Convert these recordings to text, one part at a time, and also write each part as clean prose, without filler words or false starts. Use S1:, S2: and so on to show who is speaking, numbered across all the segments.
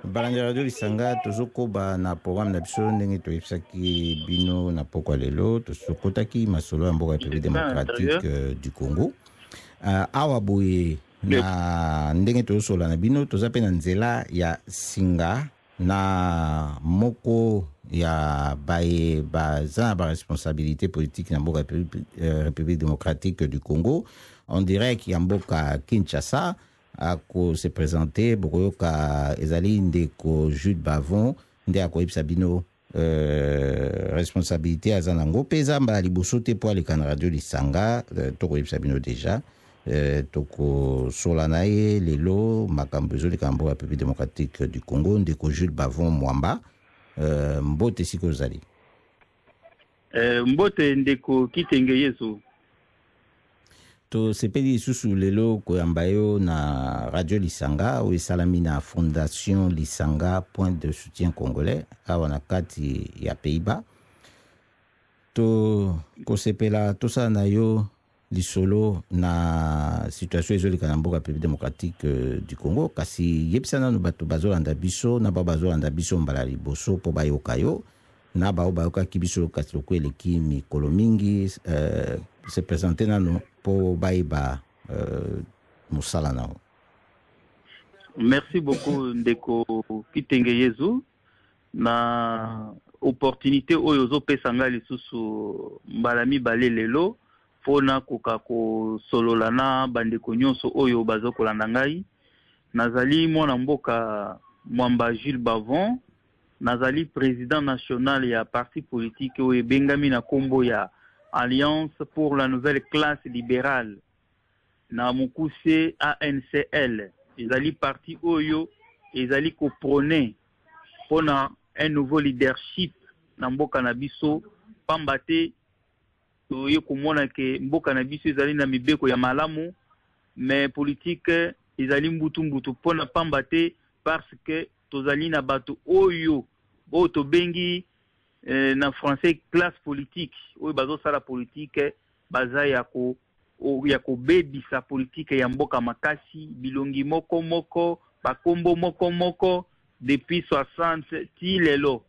S1: Balandi ya Radio Lisanga, tozokoba na programme na biso ndenge toyebisaki bino na pokwa lelo. Tosokotaki masolo ya mboka République démocratique du Congo. Awa boye na ndenge tozosola na bino, toza mpe na nzela ya singa na moko ya baye baza na baresponsabilité politique na mboka République démocratique du Congo, en direct ya mboka Kinshasa. Ako se présenter, bokoyoka, ezali ndeko Jules Bavon nde akoyebisa bino responsabilité aza nango. Mpe eza mbala liboso te mpo aleka na Radio Lisanga. Tokoyebisa bino déjà, tokosola na ye lelo makambo ezoleka na mboka République démocratique du Congo. Ndeko Jules Bavon Mwamba, mbote sikoyo ozali.
S2: Mbote ndeko Kitenge Yesu.
S1: Tosepeli lisusu lelo koyamba yo na Radio Lisanga oyo esalami na Fondation Lisanga, Point de soutien congolais, awa na kati ya Pays-Bas. Tokosepela tosala na yo lisolo na situation ezoleka na mboka République démocratique du Congo. Kasi yebisa nanu bato bazolanda biso, na bao bazolanda biso mbala liboso mpo bayoka yo, na bao bayokaki biso kasi loko eleki mikolo mingi, se présenter nanu mpo bayeba mosala na yo.
S2: Merci beaucoup ndeko Kitenge Yezu na opportunité oyo ozopesa ngai lisusu mbala mibale lelo mpona koka kosolola na bandeko nyonso oyo bazokolanda ngai. Nazali mwana mboka Mwamba Jules Bavon, nazali président national ya parti politique oyo ebengami na nkombo ya Alliance pour la nouvelle classe libérale, na mokuse ANCL. Ezali parti oyo ezali koprôner mpona un nouveau leadership na mboka na biso, pamba te toye komona ke mboka na biso ezali na mibeko ya malamu, mais politique ezali mbutu-mbutu, mpona pamba te parce que tozali na bato oyo tobengi na français classe politique oyo bazosala politique, baza ya kobebisa politique ya mboka makasi. Bilongi moko moko, bakombo moko moko depuis 60 ti lelo.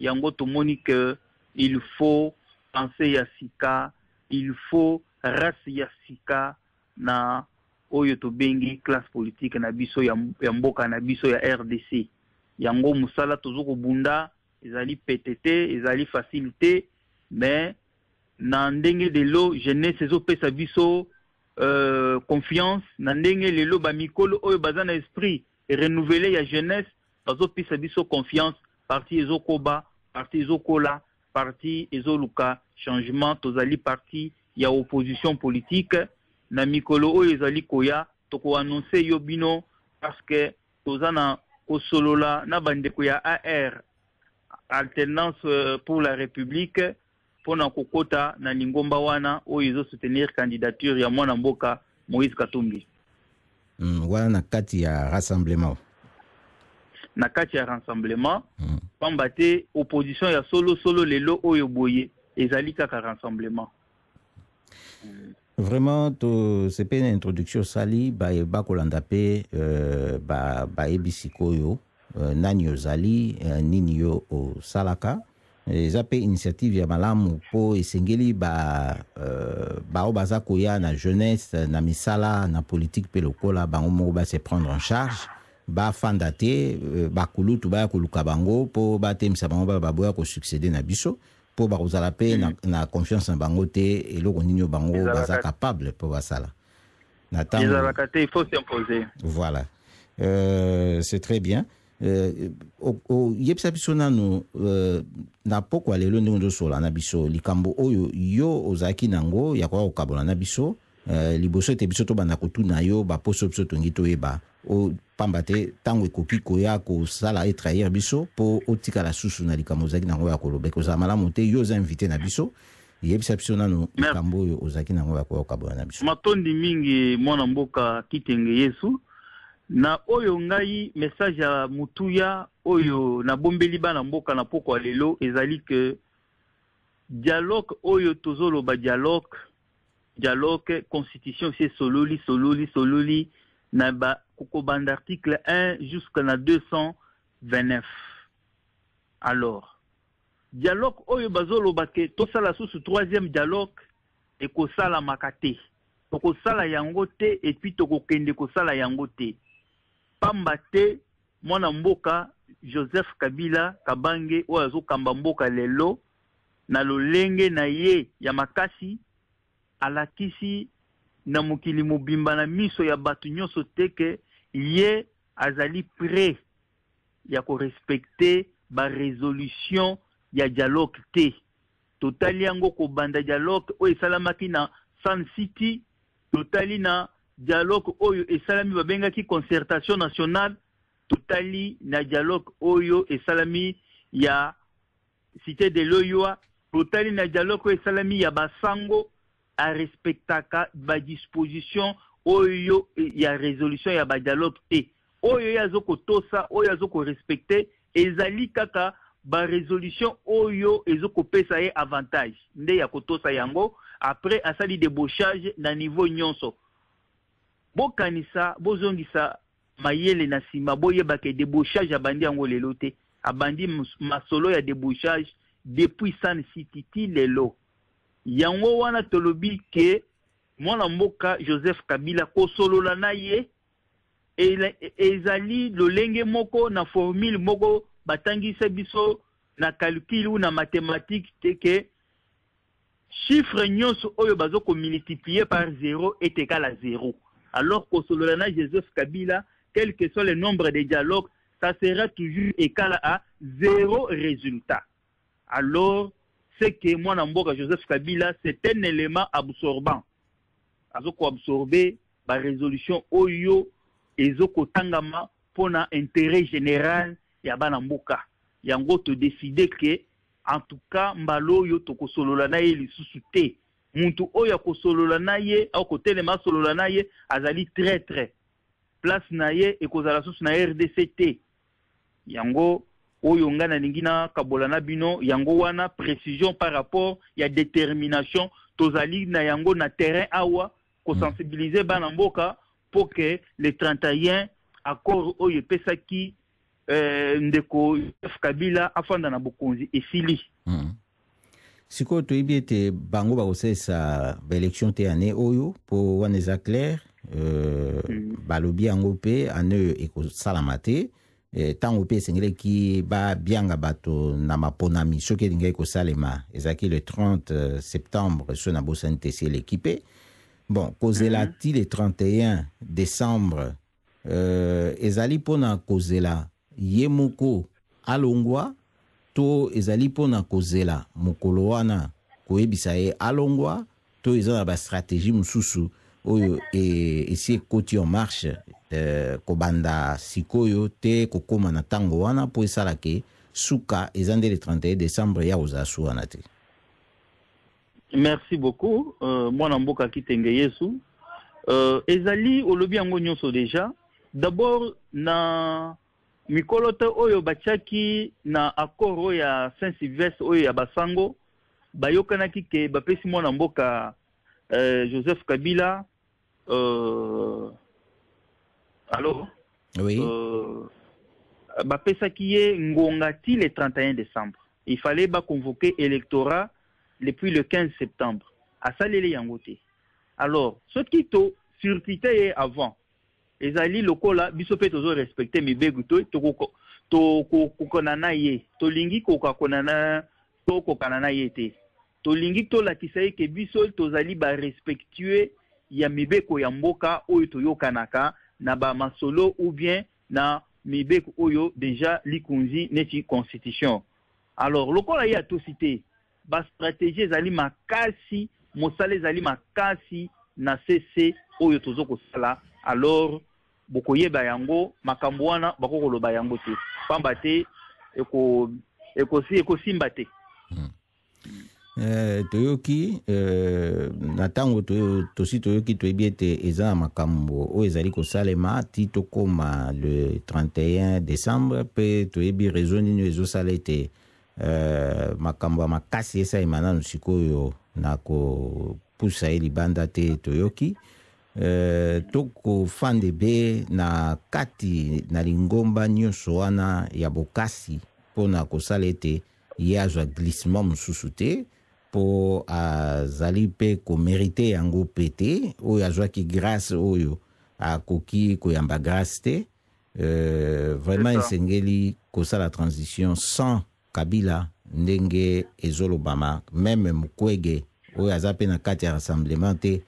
S2: Yango tomoni ke il faut penser ya sika, il faut race ya sika na oyo tobengi classe politique na biso ya mboka na biso ya RDC. Yango mosala tozo kobunda ezali pete te, ezali facile te, mais na ndenge lelo jeunesse ezopesa biso confiance, na ndenge lelo bamikolo oyo baza na esprit renouvelé ya jeunesse bazopesa biso confiance, parti ezokoba, parti ezokola, parti ezoluka changement. Tozali parti ya opposition politique. Na mikolo oyo ezali koya, tokoannoncer yo bino, parce que toza na kosolola na bandeko ya AR, Alternance pour la République, mpona kokota na lingomba wana oyo ezosoutenir candidature ya mwana mboka Moïse Katumbi.
S1: Wana na kati ya Rassemblement.
S2: Na kati ya Rassemblement. Pamba te opposition ya solo solo lelo oyo boye ezali kaka Rassemblement.
S1: Vraiment tosepeli na introduction osali. Bakolanda mpe bayebi sikoyo nani ozali, nini yo osalaka. Eza mpe initiative ya malamu mpo esengeli bao baza koya na jeunesse na misala na politique mpe lokola bango moko base prendre en charge, bafanda te bakulutu baya koluka bango mpo batemisa bango, baboya kosuccéder na biso mpo bakozala mpe na confiance na bango te. Eloko nini oyo bango baza capable mpo basala
S2: na ntango ezalaka te, il faut s'imposer.
S1: Voilà, c'est très bien. Oyebisa biso nanu na pokwa lelo ndenge ozosola na biso, likambo oyo yo ozalaki nango ya koya kokabola na biso, liboso ete biso tobanda kotuna yo baposo biso tongi toyeba, pamba te ntango ekoki koya kosala etrahir biso mpo otikala susu na likambo ozalaki nango ya koloba, ekozala malamu te. Yo oza invité na biso, yebisa biso nanu likambo oyo ozalaki nango ya koya kokabola na biso.
S2: Matondi mingi mwana mboka Kitenge Yesu. Na oyo ngai message ya mutuya oyo nabombeli bana mboka na pokwa lelo ezali ke dialogue oyo tozoloba, dialogue, constitution si esololi sololi sololi na ba kobanda article 1 jusqu'à na 200. 29. Alors dialogue oyo bazoloba ke tosala susu troisième dialogue, ekosalamaka te, tokosala yango te, et puis tokokende kosala yango te, pamba te mwana mboka Joseph Kabila Kabange oyo azokamba mboka lelo na lolenge na ye ya makasi, alakisi na mokili mobimba, na miso ya bato nyonso te, ke ye azali prêt ya korespecter barésolution ya dialogue te. Totali yango kobanda dialogue oyo esalamaki na Sun City, totali na dialogue oyo esalami babengaki concertation nationale, totali na dialogue oyo esalami ya Cité de l'OUA, totali na dialogue oyo esalami ya basango, arespectaka badisposition oyo ya résolution ya badialogue te. Oyo ye azokotosa, oyo azokorespecter, ezali kaka barésolution oyo ezokopesa ye avantage nde ya kotosa yango. Après asali débauchage na niveau nyonso. Bokanisa, bozongisa mayele na nsima, boyebaka débauchage abandi yango lelo te. Abandi masolo ya débauchage depuis Sun City ti lelo. Yango wana tolobi ke mwana mboka Joseph Kabila, kosolola na ye ezali lolenge moko na formule moko batangisa biso na calcul ou na mathématique te, ke chiffre nyonso oyo bazo komultiplier par zéro est égal à zéro. Alors kosolola na Joseph Kabila, quel que soit le nombre de dialogues, ça sera toujours égal à zéro résultat. Alors c'est que mwana mboka Joseph Kabila, c'est un élément absorbant, azokoabsorber barésolution oyo ezokotangama mpona intérêt général ya bana mboka. Yango todécider ke en tout cas mbala oyo tokosolola na ye lisusu te. Muntu oyo akosolola na ye, akotelema asolola na ye, azali traître, place na ye ekozala susu na RDC te. Yango oyo ngai nalingi nakabola na bino. Yango wana précision par rapport ya détermination tozali na yango na terrain awa, kosensibiliser bana mboka mpo ke le 31, accord oyo epesaki ndeko Joseph Kabila afanda na bokonzi esili.
S1: Sikoyo toyebi ete bango bakosalisa baélection te année oyo, mpo wana eza clair. Balobi yango mpe, année oyo ekosalama te. Ntango mpe esengelaki babianga bato na maponami, soki elingaki kosalema, ezalaki le 30 septembre, so nabosani te, esi eleki mpe. Bon, kozela ti le 31 décembre, ezali mpona kozela ye moko alongwa, to ezali mpona kozela mokolo wana koyebisa ye alongwa, to eza na bastratégie mosusu oyo esi ekoti en marche kobanda sikoyo te kokóma na ntango wana, mpo esalake suka eza nde le 31 décembre ya kozala su wana te?
S2: Merci beaucoup, mwana mboka Kitenge Yesu. Ezali olobi yango nyonso déjà. D'abord na mikolo te oyo batiaki na accord oyo ya Saint Sylvestre, oyo ya basango, bayokanaki ke bapesi mwana mboka Joseph Kabila, allo?
S1: Oui.
S2: Bapesaki ye ngonga ti le 31 décembre. Il fallait baconvoquer électorat depuis le 15 septembre. Asaleli yango te. Alors soki to surpite ye avant, ezali lokola biso mpe tozorespecter mibeko to tokokokana na ye. Tolingi kokakona na tokokana na ye te. Tolingi tolakisa ye ke biso tozali barespectueux ya mibeko ya mboka oyo toyokanaka na bamasolo ou bien na mibeko oyo déjà likunzi neti constitution. Alors lokola ye atosi te, bastratégie ezali makasi, mosala ezali makasi na cc oyo tozo kosala. Alors bokoyeba yango, makambo wana bakokoloba yango te, pamba te ekosimba te.
S1: Toyoki na ntango tosi toyoki, toyebi ete eza na makambo oyo ezali kosalema ti tokóma le 31 décembre, mpe toyebi raison nini oyo ezosala ete makambo ya makasi esalema nanu sikoyo na kopusa ye libanda te. Toyoki. Tokofanda ebe na kati na lingomba nyonso wana ya bokasi mpona kosala ete ye azwa glissement mosusu te, mpo azali mpe komériter yango mpe te. Oyo azwaki grâce, oyo akoki koyamba grâce te. Vraiment, esengeli kosala transition sans Kabila ndenge ezolobama. Même Mukwege oyo aza mpe na kati ya rassemblement te,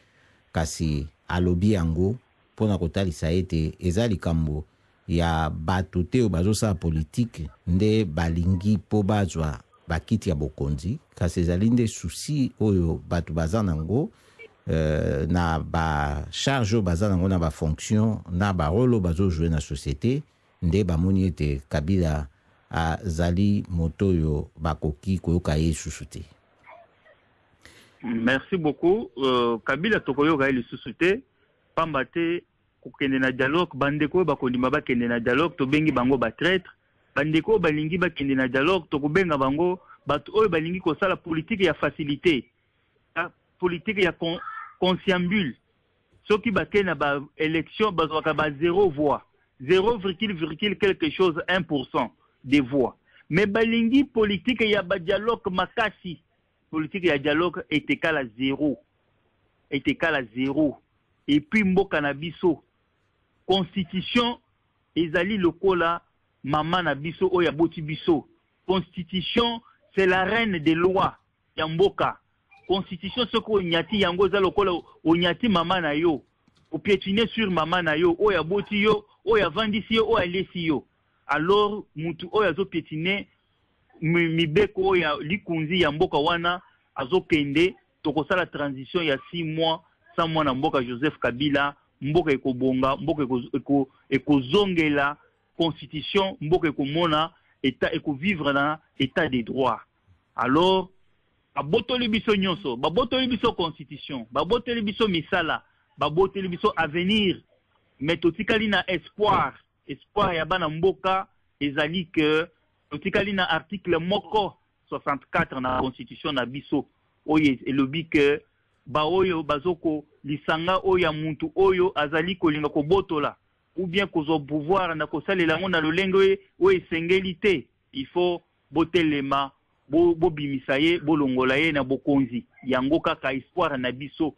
S1: kasi alobi yango mpona kotalisa ete eza likambo ya bato te oyo bazosala politike nde balingi mpo bazwa bakiti ya bokonzi, kasi ezali nde souci oyo bato baza nango na bacharge oyo baza nango, na bafonction, na barôle oyo bazojouer na société, nde bamoni ete Kabila azali moto oyo bakoki koyoka ye lisusu te.
S2: Merci beaucoup. Kabila tokoyoka ye lisusu te, pamba te kokende na dialogue, bandeko oyo bakondima bakende na dialogue, tobengi bango batraître. Bandeko oyo balingi bakende na dialogue, tokobenga bango bato oyo balingi kosala politique ya facilité, politique ya conciliabule. Soki bakei na baélection, bazwaka ba zéro voix, zéro virgule virgule quelque chose 1% des voix, mais balingi politique ya badialogue makasi. Politique ya dialogue etekala zéro, etekala zéro. Et puis mboka na biso, constitution ezali lokola mama na biso oyo aboti biso. Constitution, c'est la reine des lois ya mboka. Constitution, soki onyati yango, eza lokola onyati mama na yo, opiétine sur mama na yo oyo aboti yo, oyo avandisi yo, oyo alesi yo. Alors mutu oyo azopiétine mibeko oyo ya likunzi ya mboka wana azokende. Tokosala transition ya 6 mois sans mwana mboka Joseph Kabila. Mboka ekobonga, mboka ekozongela constitution, mboka ekomona état, ekovivre na état de droit. Alors babotoli biso nyonso, babotoli biso constitution, babotoli biso misala, babotoli biso avenir, mais totikali na espoir. Espoir ya bana mboka ezali ke totikali na article moko 64 na constitution na biso oyo elobi ke baoyo bazoko lisanga oyo ya muntu oyo azali kolinga kobotola ou bien kozwa pouvoir na kosalela yango na lolenge oyo esengeli te, il faut botelema, bobimisa ye, bolongola ye na bokonzi. Yango kaka espoir na biso.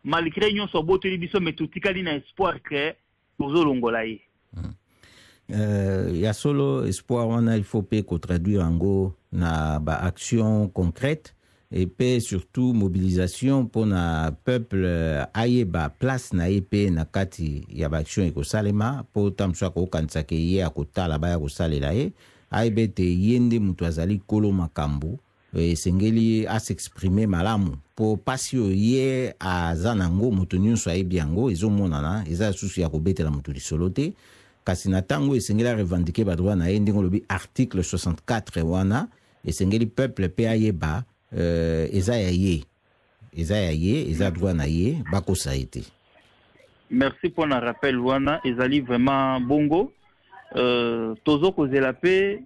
S2: Malgré nyonso abotoli biso, mais totikali na espoir ke tozolongola ye.
S1: Ya solo, espoir wana, il faut mpe kotraduire yango na baaction concrète et mpe surtout mobilisation mpona peuple ayeba place na ye mpe na kati ya baaction ekosalema, mpo ta mosusu akokanisaka ye akotala baya kosalela ye. Ayeba ete ye nde moto azali kolo makambo, esengeli as'exprime malamu, mpo mpasi oyo ye aza nango, moto nyonso ayebi yango, ezomonana, eza lisusu ya kobetela moto lisolo te. Kasi na ntango esengeli arevendiquer badroit na ye, ndenge olobi article 64 wana, esengeli peuple mpe ayeba eza ya ye, eza ya ye, eza droit na ye, bakosa ye te.
S2: Merci mpona rappel wana. Ezali vraiment bongo. Tozo kozela mpe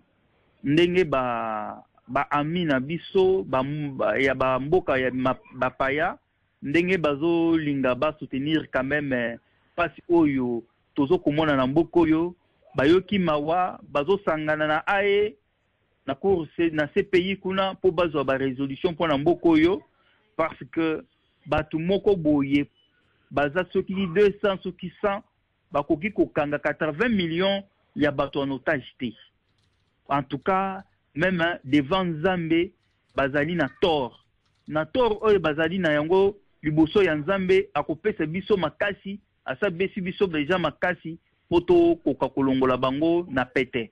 S2: ndenge ba baami na biso ba, ya bamboka ya bapaya, ndenge bazolinga basoutenir quand même mpasi oyo tozokomona na mboka oyo. Bayoki mawa, bazosangana na ae na cour na CPI kuna mpo bazwa barésolution mpona mboka oyo, parce que bato moko boye baza soki 200, soki 100, bakoki kokanga 80 millions ya bato en otage te. En tout cas, même devant Nzambe, bazali na tort. Na tort oyo bazali na yango liboso ya Nzambe, akopesa biso makasi, asabesi biso deja makasi mpo tokoka kolongola bango na pete.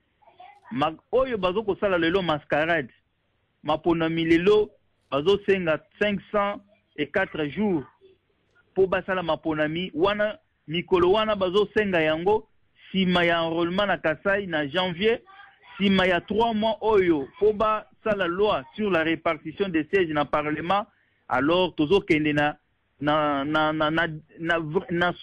S2: Ma, oyo bazokosala lelo mascarade, maponami lelo bazosenga 504 jours mpo basala maponami wana. Mikolo wana bazosenga yango nsima ya enrôlement na Kasai na janvier, nsima ya 3 mois oyo mpo basala loi sur la répartition des sièges na parlement. Alors tozokende na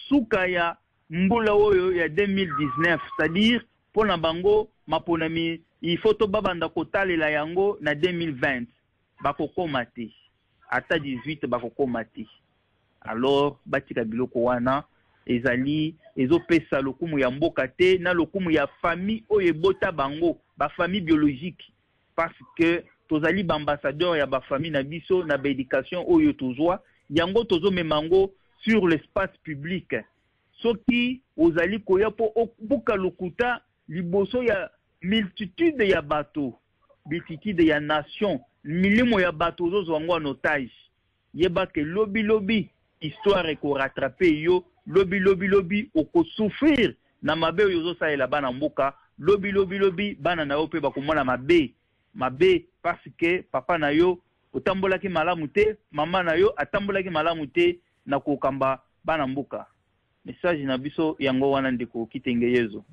S2: suka ya mbula oyo ya 2019, c'est-à-dire mpo na bango maponami, il faut to babanda kotalela yango na 2020. Bakokoma te, ata 18 bakokoma te. Alors batika biloko wana, ezali ezopesa lokumu ya mboka te na lokumu ya famille oyo ebota bango, bafamille biologique, parce que tozali baambassadeur ya bafamille na biso na baéducation oyo tozwa yango, tozomema yango sur l'espace public. Soki ozali koya mpo obuka lokuta liboso ya multitude ya bato, multitude ya nation, milimo ya bato ozozwa yango en otage, yeba ke lobi lobi histoire ekorattraper yo. Lobi lobi lobi okosouffrir na mabe oyo ozosalela bana mboka. Lobi lobi lobi bana na yo mpe bakomona mabe mabe, parce que papa na yo otambolaki malamu te, mama na yo atambolaki malamu te na kokamba bana mboka. Message na biso yango wana, ndeko Kitenge Yezo.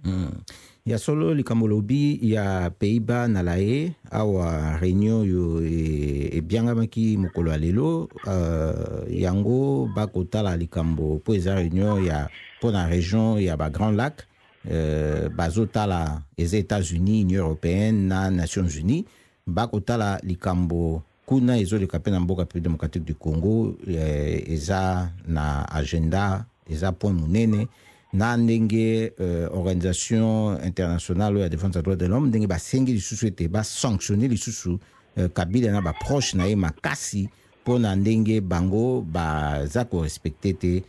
S1: Ya solo, likambo lobi ya Pays-Bas na La Haye awa, réunion oyo ebiangamaki mokolo ya lelo, yango bakotala likambo mpo eza réunion ya mpo na région ya bagrands lacs. Bazotala, eza États-Unis, Union européenne na Nations unies, bakotala likambo kuna ezoleka mpe na mboka République démocratique du Congo. Eza na agenda, eza point monene na ndenge organisation internationale oyo ya défense ya droit de l'homme, ndenge basengi lisusu ete basanctionne lisusu Kabila na baproche na ye makasi, mpo na ndenge bango baza korespecter te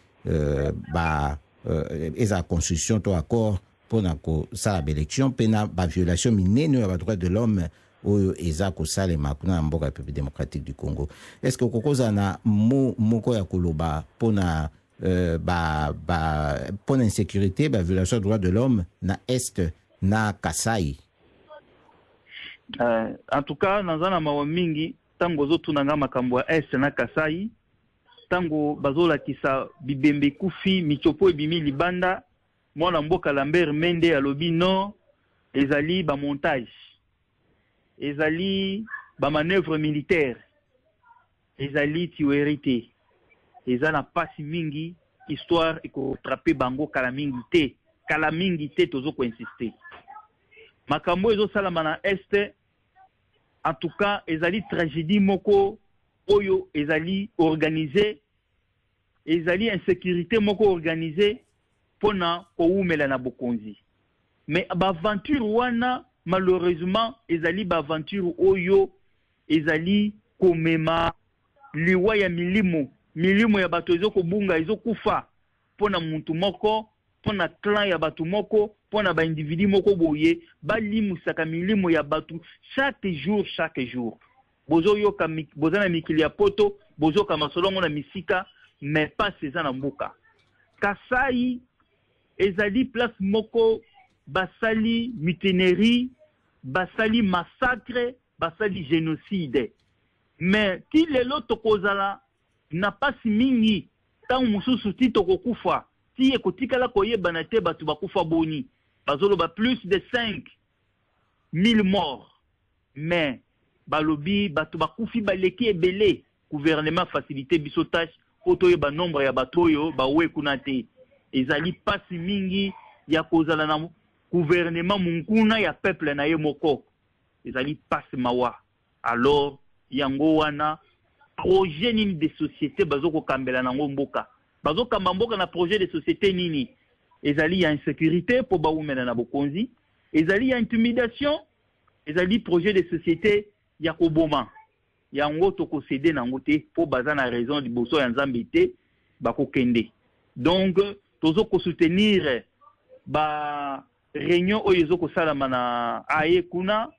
S1: ezala constitution to accord mpona kosala baélection, mpe na baviolation minene oyo ya badroit de l'homme oyo eza kosalema kuna na mboka République démocratique du Congo. Est ce que okokozala na mo moko ya koloba mpona ba, insécurité, baviolation ya droit de l'homme na Est na Kasai?
S2: En tout cas, naza na mawa mingi ntango ozotuna nga makambo ya Est na Kasai, ntango bazolakisa bibembe ekufi, mitsopo ebimi libanda. Mwana mboka Lambert Mende alobi non, ezali bamontage, ezali bamanœuvre militaire, ezali tuerie te. Eza na mpasi mingi. Histoire ekorattraper bango kala mingi te, kala mingi te. Tozokoinsister, makambo ezosalama na Est, en tout cas ezali tragédie moko oyo ezali organisé, ezali insécurité moko organisé mpona kowumela na bokonzi. Mais baaventure wana, malheureusement, ezali baaventure oyo ezali komema liwa ya milimo. Milimo ya bato ezokobunga, ezokufa mpona muntu moko, mpona clan ya bato moko, mpona baindividu moko boye. Balimusaka milimo ya bato chaque jour, chaque jour. Bozoyoka, boza na mikili ya Poto, bozoyoka masolo yango na misika, mais pasi eza na mboka Kasai. Ezali place moko basali mutinerie, basali massacre, basali génocide, mais ti lelo tokozala na pasi mingi. Ntango mosusu ti tokokufa, ti ekotikala koyebana te bato bakufa boni. Bazoloba plus de 5000 morts, mais balobi bato bakufi baleki ebele. Gouvernement facilité biso tâche mpo toyeba nombre ya bato oyo bawe kuna te. Ezali mpasi mingi ya kozala na gouvernement monkuna ya peuple na ye moko. Ezali mpasi, mawa. Alors yango wana, projet nini de société bazokokambela nango mboka? Bazokamba mboka na projet de société nini? Ezali ya insécurité mpo bawumela na bokonzi, ezali ya intimidation, ezali projet de société ya koboma. Yango tokocéder nango te, mpo baza na raison liboso ya Nzambe te, bakokende. Donc tozokosoutenir ba réunion oyo ezokosalama na aye kuna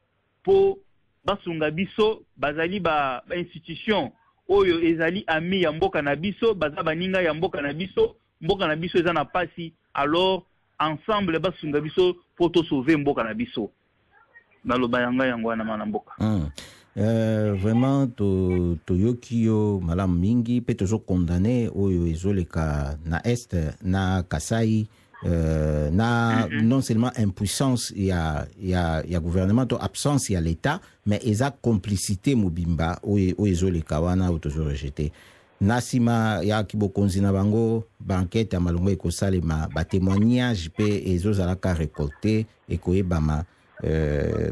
S2: mpo basunga biso. Bazali ba institution oyo ezali ami ya mboka na biso, baza baninga ya mboka na biso. Mboka na biso eza na pasi, alors ensemble basunga biso mpo tosauver mboka na biso. Naloba yanga yango wana, mana mboka.
S1: Vraiment toyoki yo malamu mingi, mpe tozocondamner oyo ezoleka na Est na Kasai, na non seulement impuissance ya gouvernement to absence ya l'État, mais eza complicité mobimba oyo ezoleka wana, oyo tozorejeter. Na nsima ya kibokonzi na bango, baenquête ya malongo ekosalema, batémoignage mpe ezozalaka récolté, ekoyebama.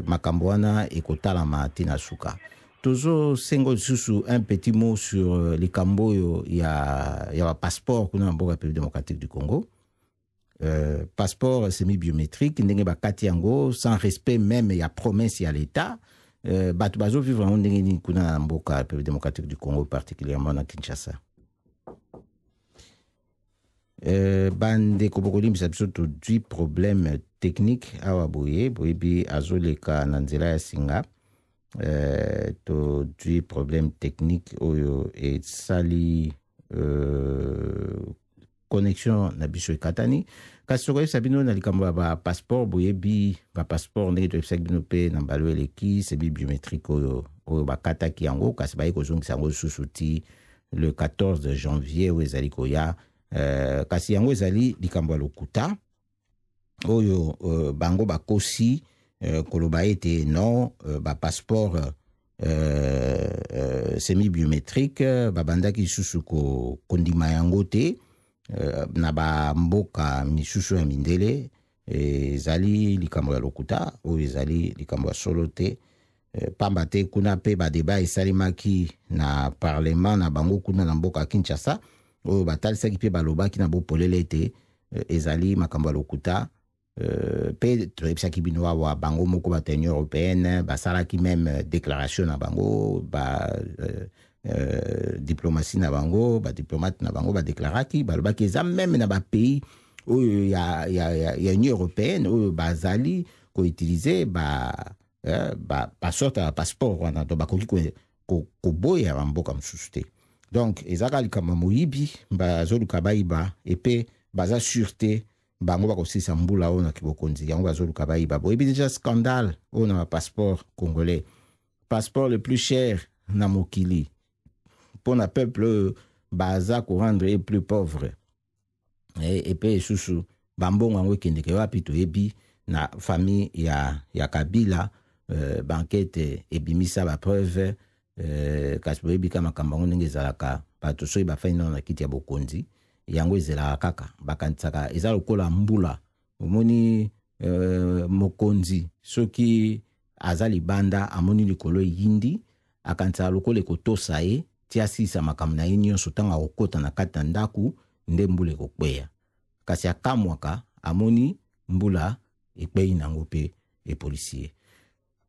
S1: Makambo wana ekotalama ntina suka. Tozosenga lisusu un petit mot sur likambo oyo ya bapasseport kuna na mboka République démocratique du Congo. Passeport semi biométrique, ndenge bakati yango sans respect même ya promesse ya l'État, bato bazovivre yango ndenge nini kuna na mboka République démocratique du Congo, particulièrement na Kinshasa? Bandeko, bokolimbisa biso, tozwi problème technique awa boye. Boyebi, azoleka na nzela ya singa. Tozwi problème technique oyo esali connexion na biso ekatani. Kasi tokoyebisa bino na likambo ya bapasseport. Boyebi bapasseport, ndenge toyebisaki bino mpe na mbala eleki, semi biométrique oyo bakataki yango, kasi baye kozongisa yango lisusu ti le 14 janvier oyo ezali koya. Kasi yango ezali likambo ya lokuta oyo bango bakosi koloba ete non, bapasseport semi biométrique babandaki lisusu kondima yango te na bamboka misusu ya mindele. Ezali likambo ya lokuta oyo ezali likambo ya solo te, pamba te kuna mpe badébat esalemaki na parlement na bango kuna na mboka ya Kinshasa, oyo batalisaki mpe balobaki na bopolele ete ezali makambo ya lokuta. Mpe toyebisaki bino awa, bango moko bato ya Union européenne basalaki même déclaration na bango, ba diplomatie na bango, badiplomate na bango badéclaraki, balobaki eza même na bapays oyo ya Union européenne oyo bazali koutiliser ba basorte ya passeport wana. Donc bakoki koboya bamboka mosusu te. Donc eza kaka likambo ya moyibi, bazoluka bayiba epe baza sûr te bango bakosilisa mbula oyo na kibokonzi, yango bazoluka bayiba. Boyebi déjà scandale oyo na bapasseport congolais, passeport le plus cher na mokili mpo na peuple oyo baza korendre ye plus pauvre. Epe lisusu bambongo yango ekendeke wapi? Toyebi na famille ya Kabila. Baenquête ebimisa bapreuve, kasi boyebi ka makambo yango ndenge ezalaka. Bato soki bafandi nano na kiti ya bokonzi, yango ezelaka kaka, bakanisaka eza lokola mbula. Omoni, mokonzi soki aza libanda, amoni likolo eyindi, akanisaka lokola ekotosa ye ti asilisa makambo na ye nyonso. Ntango akokɔta na kati na ndako nde mbula ekokweya. Kasi akamwaka, amoni mbula ekwei nango mpe epolisi ye.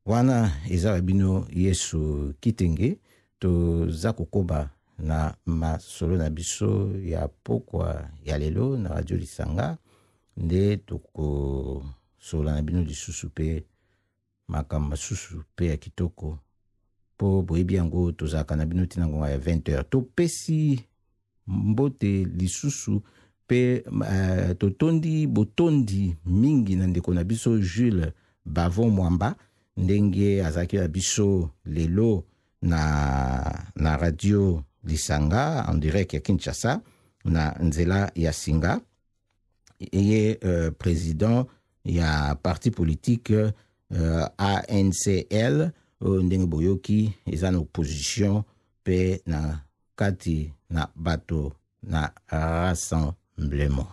S1: Wana eza ba bino Yesu Kitenge. Toza kokoba na masolo na biso ya pokwa ya lelo na Radio Lisanga, nde tokosolola na bino lisusu mpe makambo masusu mpe ya kitoko, mpo boyebi yango, tozalaka na bino ntina ngonga ya 20 heures. Topesi mbote lisusu mpe totondi botondi mingi na ndeko na biso Jules Bavon Mwamba, ndenge azalaki na biso lelo na Radio Lisanga en direct ya Kinshasa na nzela ya singa. Ye président ya parti politique ANCL, oyo ndenge boyoki eza na opposition mpe na kati na bato na Rassemblement.